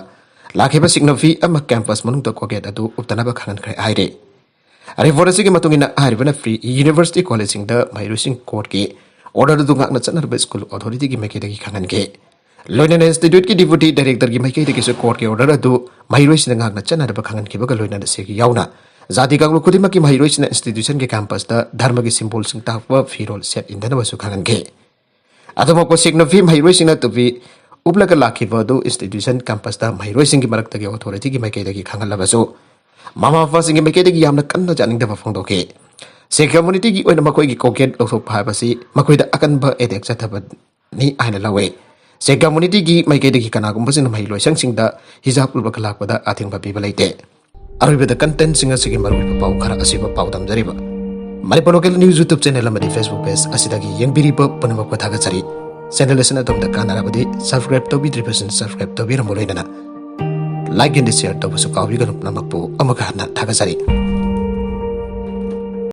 ꯂꯥꯛꯈꯤꯕ ꯁꯤꯛꯅꯐꯤ ꯑꯃ ꯀꯦꯝꯄꯁ ꯃꯅꯨꯡꯗ ꯀꯣꯜꯒꯦꯠ ꯑꯗꯨ ꯎꯞꯇꯅꯕ ꯈꯪꯍꯟꯈ꯭ꯔꯦ ꯍꯥꯏꯔꯤ꯫ ꯔꯤꯄꯣꯔꯠ ꯑꯁꯤꯒꯤ ꯃꯇꯨꯡ ꯏꯟꯅ, ꯍꯥꯏꯔꯤꯕꯅ ꯄ꯭ꯔꯤ ꯌꯨꯅꯤꯚꯔꯁꯤꯇꯤ ꯀꯣꯂꯦꯖꯁꯤꯡꯗ ꯃꯍꯩꯔꯣꯏꯁꯤꯡ ꯀꯣꯔꯠꯀꯤ ꯑꯣꯔꯗꯔ ꯑꯗꯨ ꯉꯥꯛꯅ ꯆꯠꯅꯔꯕ ꯁ꯭ꯀꯨꯜ ꯑꯣꯊꯣꯔꯤꯇꯤꯒꯤ ꯃꯥꯏꯀꯩꯗꯒꯤ ꯈꯪꯍꯟꯈꯤ꯫ ꯂꯣꯏꯅꯅ ꯏꯟꯁꯇꯤꯇ꯭ꯌꯨꯠꯀꯤ ꯗꯤꯄꯨꯇꯤ ꯗꯥꯏꯔꯦꯛꯇꯔꯒꯤ ꯃꯥꯏꯀꯩꯗꯒꯤꯁꯨ ꯀꯣꯔꯠꯀꯤ ꯑꯣꯔꯗꯔ ꯑꯗꯨ ꯃꯍꯩꯔꯣꯏꯁꯤꯡꯗ ꯉꯥꯛꯅ ꯆꯠꯅꯅꯕ ꯈꯪꯍꯟꯈꯤꯕꯒ ꯂꯣꯏꯅꯅ ꯁꯦꯛ ꯌꯥꯎꯅ ꯖꯥꯇꯤ ꯀꯥꯡꯂꯨꯞ ꯈꯨꯗꯤꯡꯃꯛꯀꯤ ꯃꯍꯩꯔꯣꯏꯁꯤꯡꯅ ꯏꯟꯁꯇꯤꯇ꯭ꯌꯨꯁꯟꯒꯤ ꯀꯦꯝꯄꯁꯇ ꯙꯔꯃꯒꯤ ꯁꯤꯝꯕꯣꯜꯁꯤꯡ ꯇꯥꯛꯄ ꯐꯤꯔꯣꯜ ꯁꯦꯠ ꯏꯟꯗꯅꯕꯁꯨ ꯈꯪꯍꯟꯈꯤ꯫ ꯑꯗꯨꯃꯛꯄꯨ ꯁꯤꯛꯅꯐꯤ ꯃꯍꯩꯔꯣꯏꯁꯤꯡꯅ ꯇꯨꯄꯤ ꯎꯞꯂꯒ ꯂꯥꯛꯈꯤꯕ ꯑꯗꯨ ꯏꯟꯁꯇꯤꯇ꯭ꯌꯨꯁꯟ ꯀꯦꯝꯄꯁꯇ ꯃꯍꯩꯔꯣꯏꯁꯤꯡꯒꯤ ꯃꯔꯛꯇꯒꯤ ꯑꯣꯊꯣꯔꯤꯇꯤꯒꯤ ꯃꯥꯏꯀꯩꯗꯒꯤ ꯈꯪꯍꯜꯂꯕꯁꯨ, ꯃꯃꯥ ꯃꯄꯥꯁꯤꯡꯒꯤ ꯃꯥꯏꯀꯩꯗꯒꯤ ꯌꯥꯝꯅ ꯀꯟꯅ ꯌꯥꯅꯤꯡꯗꯕ ꯐꯣꯡꯗꯣꯛꯈꯤ꯫ ꯁꯦꯛ ꯀꯝꯃꯨꯅꯤꯇꯤꯒꯤ ꯑꯣꯏꯅ ꯃꯈꯣꯏꯒꯤ ꯀꯣꯜꯒꯦꯠ ꯂꯧꯊꯣꯛꯄ ꯍꯥꯏꯕꯁꯤ ꯃꯈꯣꯏꯗ ꯑꯀꯟꯕ ꯑꯦꯇꯦꯛ ꯆꯠꯊꯕꯅꯤ ꯍꯥꯏꯅ ꯂꯧꯏ꯫ ꯁꯦꯛ ꯀꯝꯃꯨꯅꯤꯇꯤꯒꯤ ꯃꯥꯏꯀꯩꯗꯒꯤ ꯀꯅꯥꯒꯨꯝꯕꯁꯤꯡꯅ ꯃꯍꯩꯂꯣꯏꯁꯪꯁꯤꯡꯗ ꯍꯤꯖꯥꯕ ꯎꯞꯂꯒ ꯂꯥꯛꯄꯗ ꯑꯊꯤꯡꯕ ꯄꯤꯕ ꯂꯩꯇꯦ꯫ ꯑꯔꯣꯏꯕꯗ ꯀꯟꯇꯦꯟꯁꯤꯡ ꯑꯁꯤꯒꯤ ꯃꯔꯨꯑꯣꯏꯕ ꯄꯥꯎ ꯈꯔ ꯑꯁꯤꯕꯨ ꯄꯥꯎꯗꯝꯖꯔꯤꯕ Manipur local news YouTube channel ꯑꯃꯗꯤ ꯐꯦꯁꯕꯨꯛ ꯄꯦꯖ ꯑꯁꯤꯗꯒꯤ ꯌꯦꯡꯕꯤꯔꯤꯕ ꯄꯨꯝꯅꯃꯛꯄꯨ ꯊꯥꯒꯠꯆꯔꯤ꯫ ꯆꯦꯅꯦꯜ ꯑꯁꯤꯅ ꯑꯗꯣꯝꯗ ꯀꯥꯟꯅꯔꯕꯗꯤ ꯁꯕꯁꯀ꯭ꯔꯥꯏꯕ ꯇꯧꯕꯤꯗ꯭ꯔꯤꯕꯁꯤꯡ ꯁꯕꯁꯀ꯭ꯔꯥꯏꯕ ꯇꯧꯕꯤꯔꯝꯃꯨ, ꯂꯣꯏꯅꯅ ꯂꯥꯏꯛ ꯑꯦꯟ ꯁꯤꯌꯔ ꯇꯧꯕꯁꯨ ꯀꯥꯎꯕꯤꯒꯅꯨ꯫ ꯄꯨꯝꯅꯃꯛꯄꯨ ꯑꯃꯨꯛꯀ ꯍꯟꯅ ꯊꯥꯒꯠꯆꯔꯤ꯫